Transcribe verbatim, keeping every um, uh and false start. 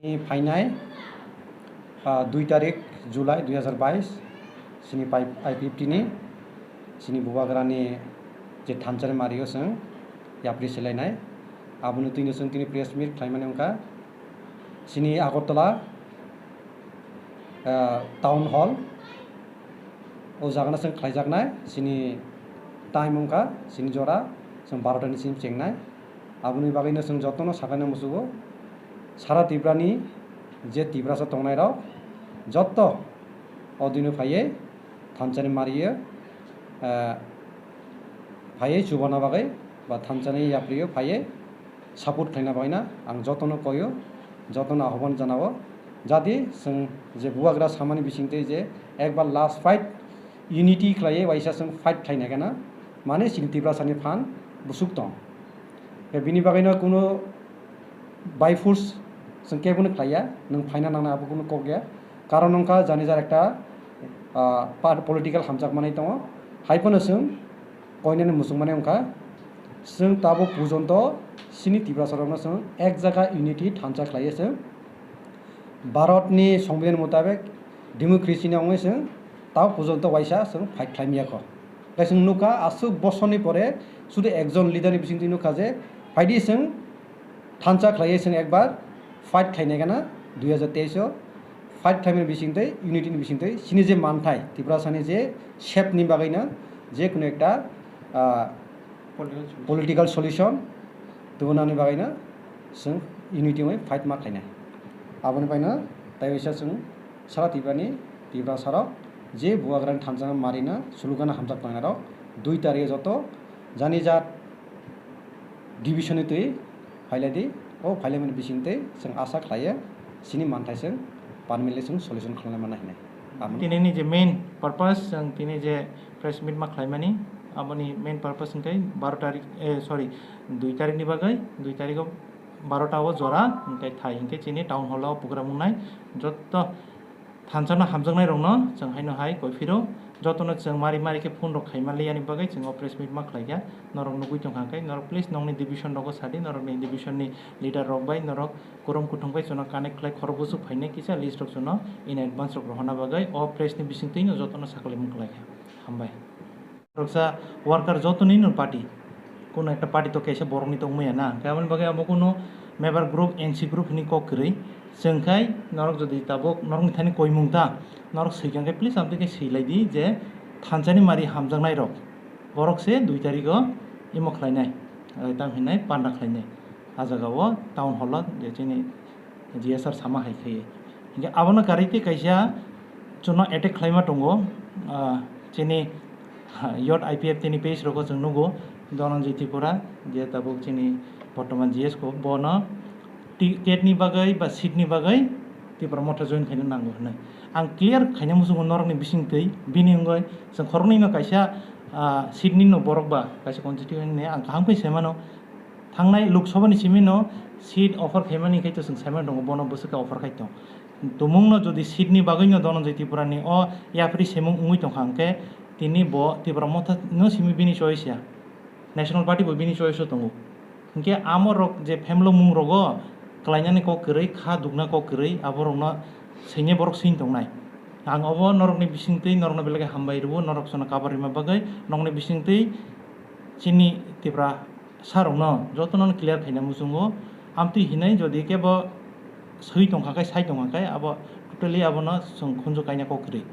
Phainai, ah, dui tarik July dui hazar bais, chini pai-, I P F T ni, chini Bubagrani je thansa ni mario chwng yapri selainai, aboni twino chwng tini press meet khlaimani wngkha. Chini Agartala, ah, Town Hall, o jagano chwng khlaijaknai, chini time wngkha, chini jora, chwng barota ni simi chengnai. Aboni bagwino chwng jotono sakhaina muchugo, sara Tripura ni je Tiprasa tongnairok, jotto o dino phaiwi thansa ni mario, eh, phaiwi chubana bagwi ba thansa ni yaprio phaiwi support khlaina bagwino ang jotono koio, jotono ahoban janao, jati chwng je Bubagra samani bisingtwi je ekbar last fight, unity khlaiwi waisa chwng fight khlaina gana, mane chini Tiprasa ni phan busuk tong. Bini bagwino kuno by force chwng kebono khlaiya, nwng phaina nangna abo kuno kok ya. Karon wngkha jani jar ekta, ah, par-, political hamjakmani tongo, hai phano chwng koinani muchungmani wngkha. Chwng tabuk pujonto chini Tiprasarokno chwng ek jaga unity thansa khlaiya chwng. Bharatni Songbidan mutabek democracy ni wngwi chwng tabuk pujonto waisa chwng fight khlaimiyakho. Tei chwng nukha aswk bosorni pore sudu ekjon leader ni bisingtwi nukha je phaidi chwng thansa khlaiwi chwng ekbar fight khlainai gana dui hazar teis o fight khlaimani bisingtwi unity ni bisingtwi chini je manthai Tiprasani je shape ni bagwino je kuno ekta, ah, political solution tubunani bagwino chwng unity wngwi fight ma khlainai. Aboni baino tei waisa chwng sara Tiprani Tiprasarok je Bubagrani thansa marino sulukano hamjak tongnairok dui tario joto jani jat division ni twi phailai di, o phailaimani bisingtwi chwng asa khlaiya chini manthai chwng permanently chwng solution khlaina manna hinwi. Amo. Tinini je main purpose, chwng tini je press meet ma khlaimani, aboni main purpose hwnkhe baro tarik, eh, sorry, dui tarik ni bagwi, dui tarik o baro ta o jora, hwnkhe thai hwnkhe chini town hall o program wngnai, jotto thansa no hamjaknai rokno chwng haino hai koi phiro, jotono chwng mari mari khe phone rok khaima liyani bagwi chwng o press meet ma khlaikha. Norok nugwi tongkha hwnkhe norok please nokni division rogo sadi, norokni division ni leader rok bai norok kwrwng kuthung bai chwngno connect khlai khorok buchuk phainai kisa list rok chwngno in advance rok rohorna bagwi o press ni bisingtwi no jotono sakalaimung khlaikha. Hambai. Khoroksa worker jotoni no party, kuno ekta party to kaisa borokni tongmaya na, hwnkhe aboni bagwi abo kuno member group, N C group hinwi kok kwrwi. Chwng khai norok jodi tabuk norokni thani koimung ta, norok swikang khe please amtwi khe swilai di je thansani mari hamjaknai rok borok se dui tarik o imo khlainai, eh, tamo hinai panda khlainai. A jaga o town hall o je chini G S R sama hai khe. Hingke abono karwi tei kaisa chwngno attack khlaima tongo, ah, chini, ha, yot I P F T ni page rogo chwng nugo, Dhananjay Tripura, je tabuk chini bortoman G S ko, bono ticket ni bagwi ba seat ni bagwi Tipra Motha join khaina nango hinwi. Ang clear khaina muchungo norokni bisingtwi, bini wngwi chwng khoroknwi no kaisa, ah, seat ni no borok ba kaisa constituency ni ang kaham khe sai mano. Thangnai Lok Sabha ni simi no seat offer khaimani khai to chwng sai mano tongo, bono bwswk khe offer khai tong. Tumung no jodi seat ni bagwi no Dhananjay Tripura ni o yapri semung wngwi tongkha hwnkhe tini bo Tipra Motha no simi bini choice ya, National Party bo bini choice o tongo. Hwnkhe amo rok je phamlo mung rogo kwlainani kok kwrwi, kha dukna kok kwrwi, abo rokno swinai borok swing tongnai. Ang obo norokni bisingtwi norokno belai khe hambai rwo, norok chwngno kabar rwma bagwi, nokni bisingtwi chini Tipra sarokno jotono clear khaina muchungo. Amtwi hinai jodi kebo swi tongkha khe, sai tongkha khe, abo totally abono chwng khunju kaina kok kwrwi.